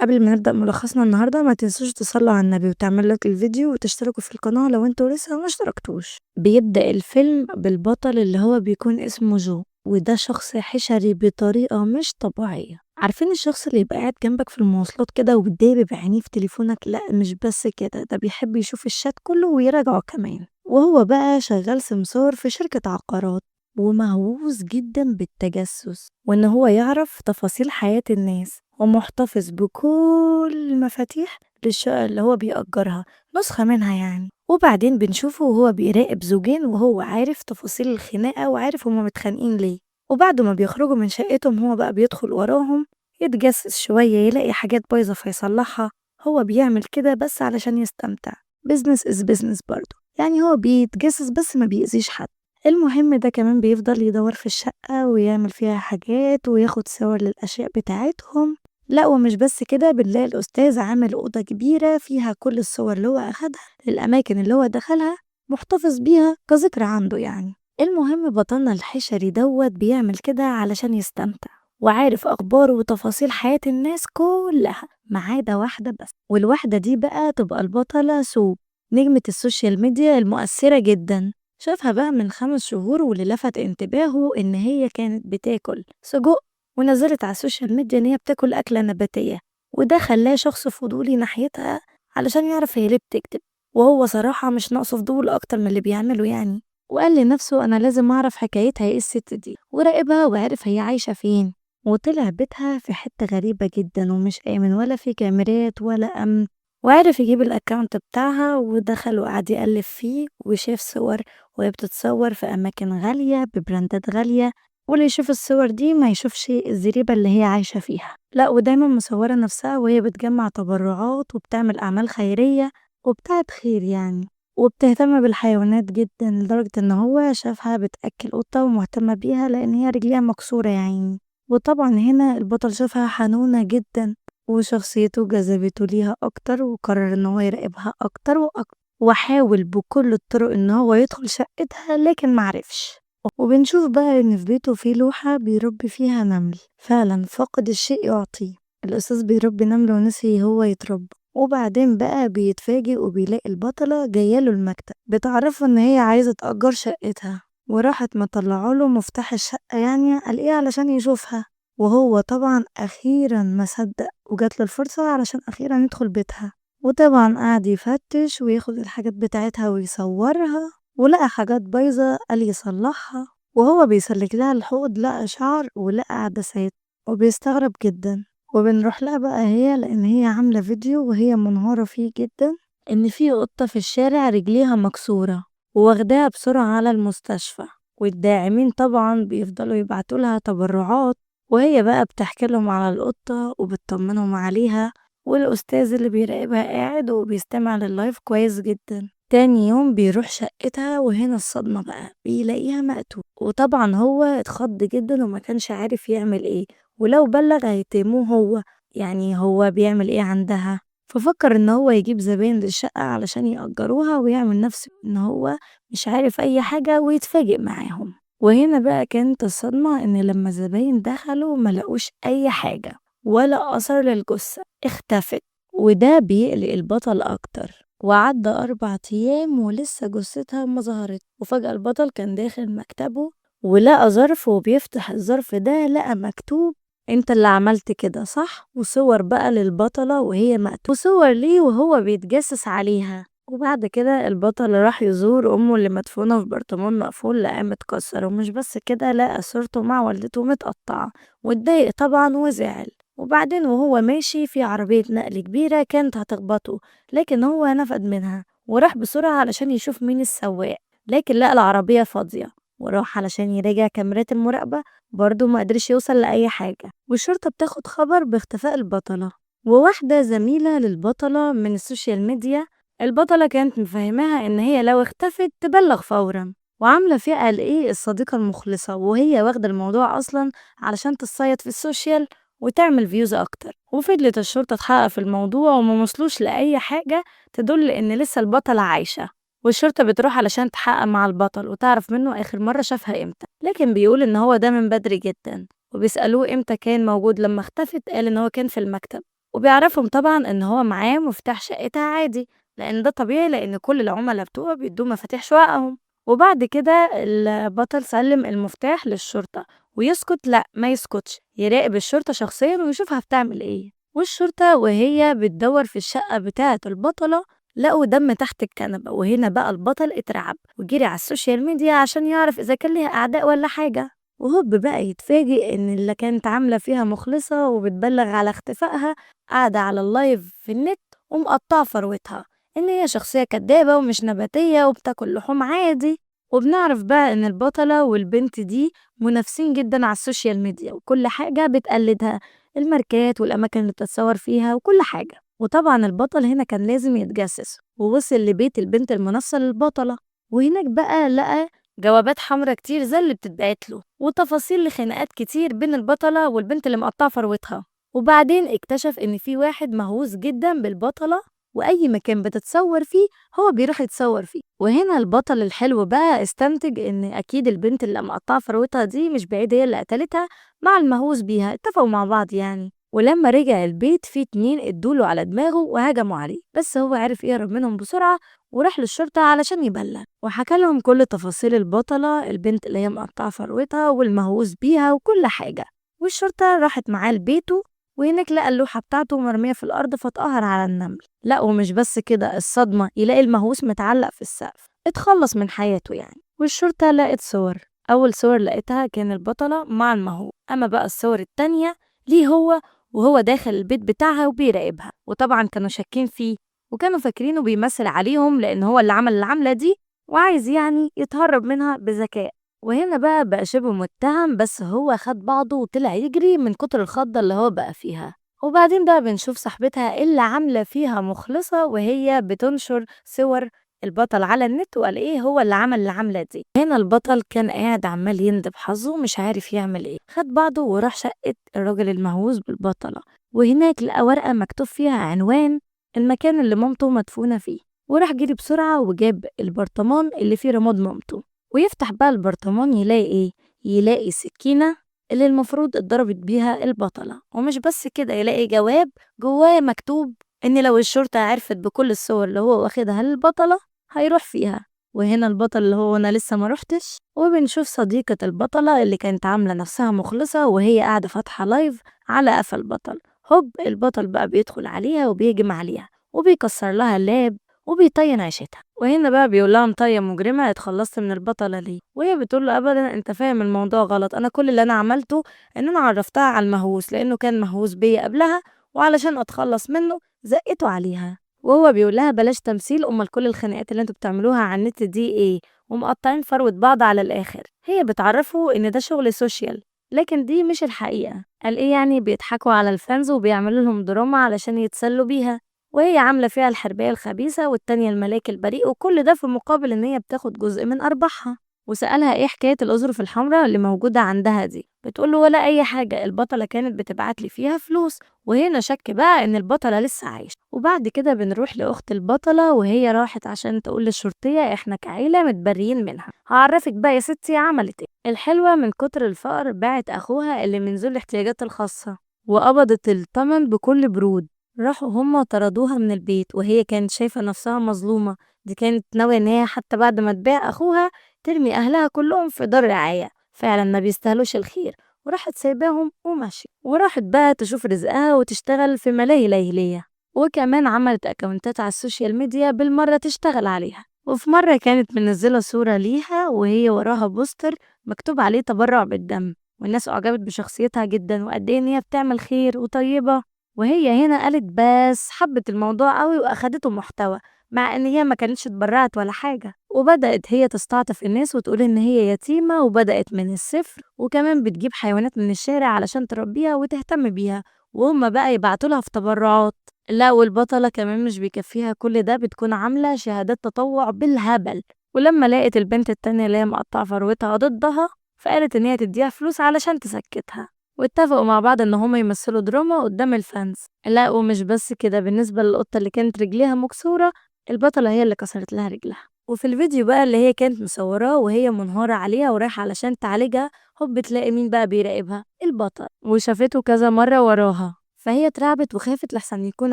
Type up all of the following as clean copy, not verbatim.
قبل ما نبدأ ملخصنا النهاردة ما تنسوش تصلوا على النبي وتعملوا like للفيديو وتشتركوا في القناة لو انتوا لسه ما اشتركتوش. بيبدأ الفيلم بالبطل اللي هو بيكون اسمه جو، وده شخص حشري بطريقة مش طبيعية. عارفين الشخص اللي يبقى قاعد جنبك في المواصلات كده وبتداري بعينيه في تليفونك؟ لا مش بس كده، ده بيحب يشوف الشات كله ويراجعه كمان. وهو بقى شغال سمسار في شركة عقارات، ومهووس جدا بالتجسس وإن هو يعرف تفاصيل حياة الناس، ومحتفظ بكل المفاتيح للشقة اللي هو بيأجرها، نسخة منها يعني. وبعدين بنشوفه وهو بيراقب زوجين وهو عارف تفاصيل الخناقة وعارف هما متخانقين ليه. وبعد ما بيخرجوا من شقتهم هو بقى بيدخل وراهم يتجسس شوية، يلاقي حاجات بايظة فيصلحها. هو بيعمل كده بس علشان يستمتع، business is business برضه، يعني هو بيتجسس بس ما بيأذيش حد. المهم ده كمان بيفضل يدور في الشقة ويعمل فيها حاجات وياخد صور للأشياء بتاعتهم. لا ومش بس كده، بنلاقي الأستاذ عامل أوضة كبيرة فيها كل الصور اللي هو أخدها للأماكن اللي هو دخلها، محتفظ بيها كذكرى عنده يعني. المهم بطلنا الحشري دوت بيعمل كده علشان يستمتع، وعارف أخباره وتفاصيل حياة الناس كلها ما عدا واحدة بس، والواحدة دي بقى تبقى البطلة سو، نجمة ال social media المؤثرة جدا. شافها بقى من 5 شهور، واللي لفت انتباهه إن هي كانت بتاكل سجق ونزلت على ال social media إن هي بتاكل أكلة نباتية، وده خلاه شخص فضولي ناحيتها علشان يعرف هي ليه بتكذب، وهو صراحة مش ناقصه فضول أكتر من اللي بيعمله يعني. وقال لنفسه أنا لازم أعرف حكايتها إيه الست دي، وراقبها وعرف هي عايشة فين، وطلع بيتها في حتة غريبة جدا ومش آمن ولا في كاميرات ولا أمن. وعرف يجيب ال account بتاعها ودخل وقعد يقلب فيه، وشاف صور وهي بتتصور في أماكن غالية ببراندات غالية، واللي يشوف الصور دي ما يشوفش الزريبة اللي هي عايشة فيها. لا ودايما مصورة نفسها وهي بتجمع تبرعات وبتعمل أعمال خيرية وبتاعت خير يعني، وبتهتم بالحيوانات جدا لدرجة إن هو شافها بتأكل قطة ومهتمة بيها لأن هي رجليها مكسورة يا عيني. وطبعا هنا البطل شافها حنونة جدا وشخصيته جذبته ليها أكتر، وقرر إن هو يراقبها أكتر وأكتر، وحاول بكل الطرق إن هو يدخل شقتها لكن معرفش. وبنشوف بقى إن في بيته في لوحة بيربي فيها نمل، فعلا فاقد الشيء يعطيه، الأستاذ بيربي نمل ونسي هو يتربى. وبعدين بقى بيتفاجئ وبيلاقي البطلة جاية له المكتب، بتعرفه إن هي عايزة تأجر شقتها، وراحت مطلعه له مفتاح الشقة يعني قال إيه علشان يشوفها. وهو طبعا أخيرا ما صدق وجات له الفرصة علشان أخيرا يدخل بيتها. وطبعا قعد يفتش وياخد الحاجات بتاعتها ويصورها، ولقى حاجات بايظة قال يصلحها، وهو بيسلك لها الحوض لقى شعر ولقى عدسات، وبيستغرب جدا. وبنروح لها بقى هي لأن هي عاملة فيديو وهي منهارة فيه جدا إن في قطة في الشارع رجليها مكسورة وواخداها بسرعة على المستشفى، والداعمين طبعا بيفضلوا يبعتوا لها تبرعات، وهي بقى بتحكي لهم على القطة وبتطمنهم عليها، والأستاذ اللي بيراقبها قاعد وبيستمع لل live كويس جدا. تاني يوم بيروح شقتها، وهنا الصدمة بقى، بيلاقيها مقتولة. وطبعا هو اتخض جدا وما كانش عارف يعمل ايه، ولو بلغ هيتهموه هو، يعني هو بيعمل ايه عندها. ففكر ان هو يجيب زباين للشقة علشان يأجروها ويعمل نفسه ان هو مش عارف اي حاجة ويتفاجئ معاهم. وهنا بقى كانت الصدمة، ان لما الزباين دخلوا ما لقوش اي حاجة ولا اثر للجثة، اختفت. وده بيقلق البطل اكتر. وعدى 4 ايام ولسه جثتها ما ظهرت. وفجأة البطل كان داخل مكتبه ولقى ظرف، وبيفتح الظرف ده لقى مكتوب انت اللي عملت كده صح؟ وصور بقى للبطلة وهي مقتولة، وصور ليه وهو بيتجسس عليها. وبعد كده البطل راح يزور أمه اللي مدفونة في برطمان مقفول لقاه متكسر، ومش بس كده لقى صورته مع والدته متقطعة، واتضايق طبعا وزعل. وبعدين وهو ماشي في عربية نقل كبيرة كانت هتخبطه، لكن هو نفد منها وراح بسرعة علشان يشوف مين السواق، لكن لقى العربية فاضية، وراح علشان يراجع كاميرات المراقبة برضه ما قدرش يوصل لأي حاجة. والشرطة بتاخد خبر باختفاء البطلة، وواحدة زميلة للبطلة من ال social media، البطلة كانت مفهماها إن هي لو اختفت تبلغ فورا، وعاملة فيها قال إيه الصديقة المخلصة، وهي واخدة الموضوع أصلا علشان تتصيد في ال social وتعمل views أكتر. وفضلت الشرطة تحقق في الموضوع وما وصلوش لأي حاجة تدل إن لسه البطلة عايشة. والشرطة بتروح علشان تحقق مع البطل وتعرف منه آخر مرة شافها إمتى، لكن بيقول إن هو ده من بدري جدا. وبيسألوه إمتى كان موجود لما اختفت، قال إن هو كان في المكتب. وبيعرفهم طبعا إن هو معاه مفتاح شقتها عادي، لأن ده طبيعي لأن كل العملاء بتوعه بيدوه مفاتيح شققهم. وبعد كده البطل سلم المفتاح للشرطة، ويسكت؟ لا ما يسكتش، يراقب الشرطة شخصيا ويشوفها بتعمل ايه. والشرطة وهي بتدور في الشقة بتاعة البطلة لقوا دم تحت الكنبة، وهنا بقى البطل اترعب وجري على ال social media عشان يعرف إذا كان ليها أعداء ولا حاجة. وهوب بقى يتفاجئ إن اللي كانت عاملة فيها مخلصة وبتبلغ على اختفائها قاعدة على ال live في النت ومقطعة فروتها، إن هي شخصية كدابة ومش نباتية وبتاكل لحوم عادي. وبنعرف بقى إن البطلة والبنت دي منافسين جدا على ال social media، وكل حاجة بتقلدها، الماركات والأماكن اللي بتتصور فيها وكل حاجة. وطبعا البطل هنا كان لازم يتجسس، ووصل لبيت البنت المنافسة للبطلة، وهناك بقى لقى جوابات حمراء كتير زي اللي بتتبعت له، وتفاصيل لخناقات كتير بين البطلة والبنت اللي مقطعة فروتها. وبعدين اكتشف إن في واحد مهووس جدا بالبطلة، وأي مكان بتتصور فيه هو بيروح يتصور فيه. وهنا البطل الحلو بقى استنتج إن أكيد البنت اللي مقطعة فروتها دي مش بعيد هي اللي قتلتها مع المهووس بيها، اتفقوا مع بعض يعني. ولما رجع البيت في 2 ادوله على دماغه وهجموا عليه، بس هو عرف يهرب منهم بسرعة وراح للشرطة علشان يبلغ، وحكى لهم كل تفاصيل البطلة، البنت اللي هي مقطعة فروتها والمهووس بيها وكل حاجة. والشرطة راحت معاه لبيته، وهناك لقى اللوحة بتاعته مرمية في الأرض فاتقهر على النمل. لا ومش بس كده، الصدمة يلاقي المهووس متعلق في السقف، اتخلص من حياته يعني. والشرطة لقت صور، أول صور لقيتها كان البطلة مع المهووس، أما بقى الصور التانية ليه هو وهو داخل البيت بتاعها وبيراقبها. وطبعا كانوا شاكين فيه وكانوا فاكرينه بيمثل عليهم لأن هو اللي عمل العملة دي وعايز يعني يتهرب منها بذكاء. وهنا بقى شبه متهم، بس هو خد بعضه وطلع يجري من كتر الخضة اللي هو بقى فيها. وبعدين بقى بنشوف صاحبتها اللي عاملة فيها مخلصة وهي بتنشر صور البطل على النت وقال ايه هو اللي عمل العملة دي. هنا البطل كان قاعد عمال يندب حظه مش عارف يعمل ايه، خد بعضه وراح شقة الراجل المهووس بالبطلة، وهناك لقى ورقة مكتوب فيها عنوان المكان اللي مامته مدفونة فيه، وراح جري بسرعة وجاب البرطمان اللي فيه رماد مامته. ويفتح بقى البرطمان يلاقي ايه؟ يلاقي سكينة اللي المفروض اتضربت بيها البطلة. ومش بس كده، يلاقي جواب جواه مكتوب ان لو الشرطة عرفت بكل الصور اللي هو واخدها للبطلة هيروح فيها. وهنا البطل اللي هو انا لسه ما روحتش. وبنشوف صديقة البطلة اللي كانت عاملة نفسها مخلصة وهي قاعدة فاتحة live على قفا البطل. هوب البطل بقى بيدخل عليها وبيهجم عليها وبيكسر لها ال lap وبيطين عيشتها. وهنا بقى بيقول لها انت يا مجرمة اتخلصت من البطلة ليه؟ وهي بتقول له ابدا انت فاهم الموضوع غلط، انا كل اللي انا عملته ان انا عرفتها على المهووس لانه كان مهووس بيا قبلها، وعلشان اتخلص منه زقته عليها. وهو بيقول لها بلاش تمثيل، امال كل الخناقات اللي انتوا بتعملوها على النت دي ايه؟ ومقطعين فروة بعض على الاخر. هي بتعرفه ان ده شغل social لكن دي مش الحقيقة. قال ايه يعني بيضحكوا على ال fans وبيعملوا لهم دراما علشان يتسلوا بيها، وهي عاملة فيها الحرباية الخبيثة والتانية الملاك البريء، وكل ده في مقابل ان هي بتاخد جزء من ارباحها. وسألها ايه حكاية الأظرف الحمراء اللي موجودة عندها دي؟ بتقول له ولا أي حاجة، البطلة كانت بتبعت لي فيها فلوس. وهنا شك بقى إن البطلة لسه عايشة. وبعد كده بنروح لأخت البطلة وهي راحت عشان تقول للشرطية إحنا كعيلة متبريين منها، هعرفك بقى يا ستي عملت إيه. الحلوة من كتر الفقر باعت أخوها اللي من ذو الاحتياجات الخاصة وقبضت الثمن بكل برود. راحوا هما طردوها من البيت وهي كانت شايفة نفسها مظلومة، دي كانت ناوية إن هي حتى بعد ما تبيع أخوها ترمي أهلها كلهم في دار رعاية، فعلا ما بيستاهلوش الخير. وراحت سايباهم وماشية، وراحت بقى تشوف رزقها وتشتغل في ملاهي ليلية، وكمان عملت أكونتات على ال social media بالمرة تشتغل عليها. وفي مرة كانت منزلة صورة ليها وهي وراها poster مكتوب عليه تبرع بالدم، والناس أعجبت بشخصيتها جدا وقد إيه إن هي بتعمل خير وطيبة. وهي هنا قالت بس حبت الموضوع قوي وأخدته محتوى، مع إن هي ما كانتش اتبرعت ولا حاجة. وبدأت هي تستعطف الناس وتقول إن هي يتيمة وبدأت من الصفر، وكمان بتجيب حيوانات من الشارع علشان تربيها وتهتم بيها، وهم بقى يبعتوا لها في تبرعات. لا والبطلة كمان مش بيكفيها كل ده، بتكون عاملة شهادات تطوع بالهبل. ولما لقت البنت التانية اللي هي مقطعة فروتها ضدها، فقالت إن هي تديها فلوس علشان تسكتها، واتفقوا مع بعض إن هما يمثلوا دراما قدام الفانز. لا ومش بس كده، بالنسبة للقطة اللي كانت رجليها مكسورة، البطلة هي اللي كسرت لها رجلها. وفي الفيديو بقى اللي هي كانت مصوراه وهي منهارة عليها ورايحة علشان تعالجها، هوب بتلاقي مين بقى بيراقبها؟ البطل. وشافته كذا مرة وراها، فهي اترعبت وخافت لحسن يكون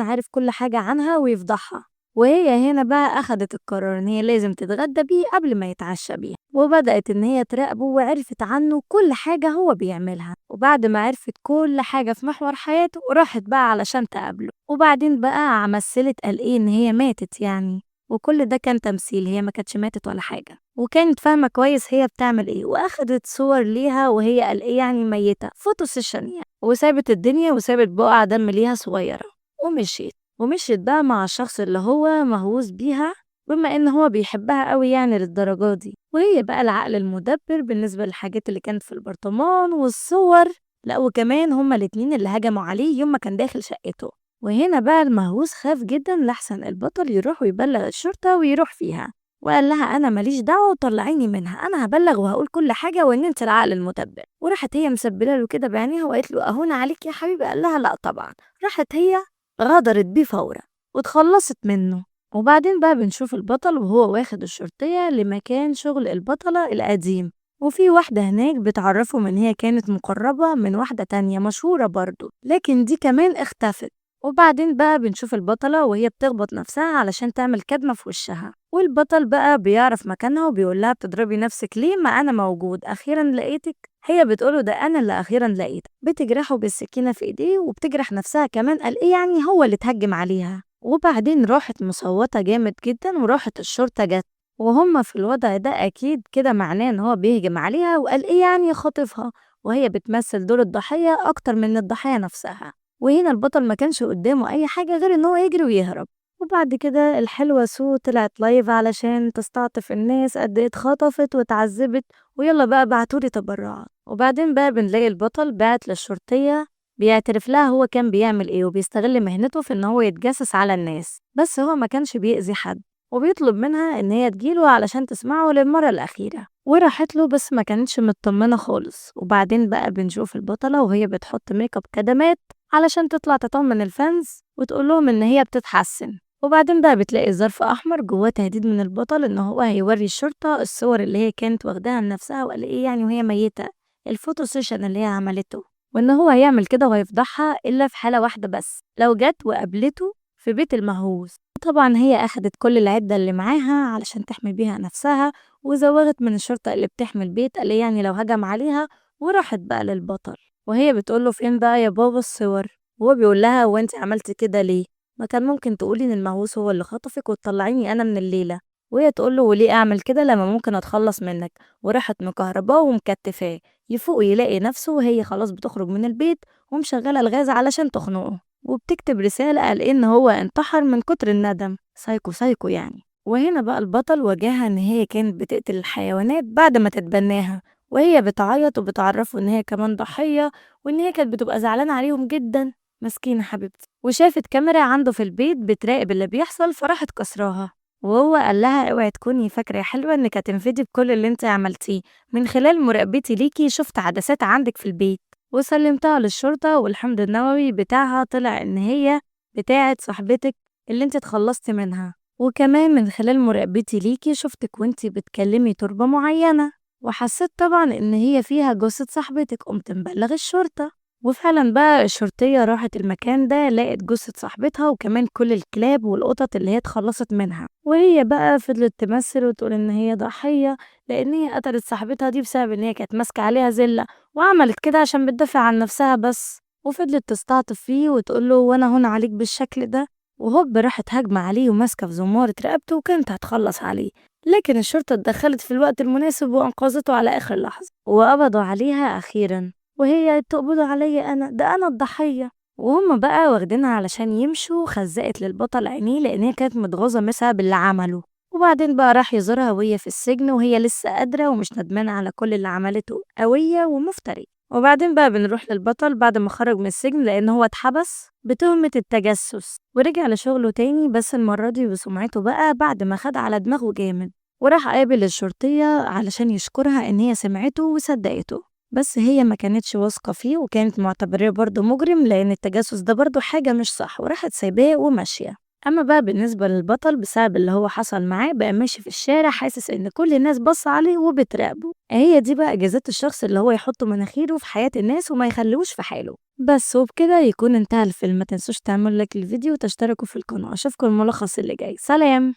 عارف كل حاجة عنها ويفضحها. وهي هنا بقى أخدت القرار إن هي لازم تتغدى بيه قبل ما يتعشى بيها، وبدأت إن هي تراقبه وعرفت عنه كل حاجة هو بيعملها. وبعد ما عرفت كل حاجة في محور حياته راحت بقى علشان تقابله. وبعدين بقى مثلت قال إيه إن هي ماتت يعني، وكل ده كان تمثيل، هي ما كانتش ماتت ولا حاجة، وكانت فاهمة كويس هي بتعمل إيه، وأخدت صور ليها وهي قال إيه يعني ميتة، photo session يعني، وسابت الدنيا وسابت بقع دم ليها صغيرة ومشيت. ومشيت بقى مع الشخص اللي هو مهووس بيها، بما إن هو بيحبها قوي يعني للدرجة دي. وهي بقى العقل المدبر بالنسبة للحاجات اللي كانت في البرطمان والصور، لا وكمان هما الاتنين اللي هجموا عليه يوم ما كان داخل شقته. وهنا بقى المهووس خاف جدا لحسن البطل يروح ويبلغ الشرطة ويروح فيها، وقال لها أنا ماليش دعوة وطلعيني منها، أنا هبلغ وهقول كل حاجة وإن أنت العقل المدبر. وراحت هي مسبلة له كده بعينيها وقالت له أهون عليك يا حبيبي؟ قال لها لا طبعا. راحت هي غدرت بيه فورا واتخلصت منه. وبعدين بقى بنشوف البطل وهو واخد الشرطية لمكان شغل البطلة القديم، وفي واحدة هناك بتعرفهم إن هي كانت مقربة من واحدة تانية مشهورة برضو، لكن دي كمان اختفت. وبعدين بقى بنشوف البطلة وهي بتخبط نفسها علشان تعمل كدمة في وشها، والبطل بقى بيعرف مكانها وبيقول لها بتضربي نفسك ليه؟ ما أنا موجود، أخيرا لقيتك. هي بتقوله ده أنا اللي أخيرا لقيتك. بتجرحه بالسكينة في إيديه وبتجرح نفسها كمان، قال إيه يعني هو اللي اتهجم عليها. وبعدين راحت مصوتة جامد جدا وراحت الشرطة جت، وهم في الوضع ده أكيد كده معناه إن هو بيهجم عليها وقال إيه يعني خاطفها، وهي بتمثل دور الضحية أكتر من الضحية نفسها. وهنا البطل ما كانش قدامه أي حاجة غير إن هو يجري ويهرب. وبعد كده الحلوة سو طلعت live علشان تستعطف الناس قد إيه اتخطفت واتعذبت، ويلا بقى بعتولي تبرعات. وبعدين بقى بنلاقي البطل بعت للشرطية بيعترف لها هو كان بيعمل إيه، وبيستغل مهنته في إن هو يتجسس على الناس، بس هو ما كانش بيأذي حد، وبيطلب منها إن هي تجيله علشان تسمعه للمرة الأخيرة. وراحت له بس ما كانتش مطمنة خالص. وبعدين بقى بنشوف البطلة وهي بتحط make up كدمات علشان تطلع تطمن ال fans وتقول لهم إن هي بتتحسن. وبعدين بقى بتلاقي ظرف أحمر جواه تهديد من البطل إن هو هيوري الشرطة الصور اللي هي كانت واخداها لنفسها وقال إيه يعني وهي ميتة، ال photo session اللي هي عملته، وإن هو هيعمل كده وهيفضحها إلا في حالة واحدة بس، لو جت وقابلته في بيت المهووس. طبعا هي أخدت كل العدة اللي معاها علشان تحمي بيها نفسها، وزوغت من الشرطة اللي بتحمي البيت قال إيه يعني لو هجم عليها. وراحت بقى للبطل وهي بتقول له فين بقى يا بابا الصور؟ وهو بيقول لها هو انت عملتي كده ليه؟ ما كان ممكن تقولي ان المهووس هو اللي خطفك وتطلعيني انا من الليله. وهي تقول له وليه اعمل كده لما ممكن اتخلص منك؟ وراحت مكهرباه ومكتفاه. يفوق يلاقي نفسه وهي خلاص بتخرج من البيت ومشغله الغاز علشان تخنقه، وبتكتب رساله قال ان هو انتحر من كتر الندم، سايكو سايكو يعني. وهنا بقى البطل واجهها ان هي كانت بتقتل الحيوانات بعد ما تتبناها، وهي بتعيط وبتعرفه ان هي كمان ضحية وان هي كانت بتبقى زعلانة عليهم جدا، مسكينة حبيبتي. وشافت كاميرا عنده في البيت بتراقب اللي بيحصل فراحت كسراها، وهو قال لها اوعي تكوني فاكرة يا حلوة انك هتنفدي بكل اللي انت عملتيه، من خلال مراقبتي ليكي شفت عدسات عندك في البيت، وسلمتها للشرطة، والحمض النووي بتاعها طلع ان هي بتاعت صاحبتك اللي انت اتخلصتي منها، وكمان من خلال مراقبتي ليكي شفتك وانت بتكلمي تربة معينة، وحسيت طبعا ان هي فيها جثة صاحبتك، قمت مبلغ الشرطة. وفعلا بقى الشرطية راحت المكان ده لقت جثة صاحبتها وكمان كل الكلاب والقطط اللي هي اتخلصت منها. وهي بقى فضلت تمثل وتقول ان هي ضحية لان هي قتلت صاحبتها دي بسبب ان هي كانت ماسكة عليها زلة، وعملت كده عشان بتدافع عن نفسها بس. وفضلت تستعطف فيه وتقول له وانا هون عليك بالشكل ده، وهوب راحت هجمة عليه وماسكة في زمارة رقبته وكانت هتخلص عليه، لكن الشرطة اتدخلت في الوقت المناسب وأنقذته على آخر لحظة، وقبضوا عليها أخيرا. وهي تقبضوا عليا أنا، ده أنا الضحية. وهم بقى واخدينها علشان يمشوا، خزقت للبطل عينيه لأن هي كانت متغاظة بسبب اللي عمله. وبعدين بقى راح يزورها وهي في السجن وهي لسه قادرة ومش ندمانة على كل اللي عملته، قوية ومفترية. وبعدين بقى بنروح للبطل بعد ما خرج من السجن لأن هو اتحبس بتهمة التجسس، ورجع لشغله تاني بس المرة دي بسمعته بقى بعد ما خد على دماغه جامد. وراح قابل الشرطية علشان يشكرها إن هي سمعته وصدقته، بس هي ما كانتش واثقة فيه وكانت معتبراه برضه مجرم لأن التجسس ده برضه حاجة مش صح، وراحت سايباه وماشية. أما بقى بالنسبة للبطل، بسبب اللي هو حصل معاه بقى ماشي في الشارع حاسس إن كل الناس باصة عليه وبتراقبه. هي دي بقى جزات الشخص اللي هو يحط مناخيره في حياة الناس وما يخليهوش في حاله. بس وبكده يكون انتهى الفيلم. ما تنسوش تعملوا like للفيديو وتشتركوا في القناة. أشوفكم الملخص اللي جاي. سلام.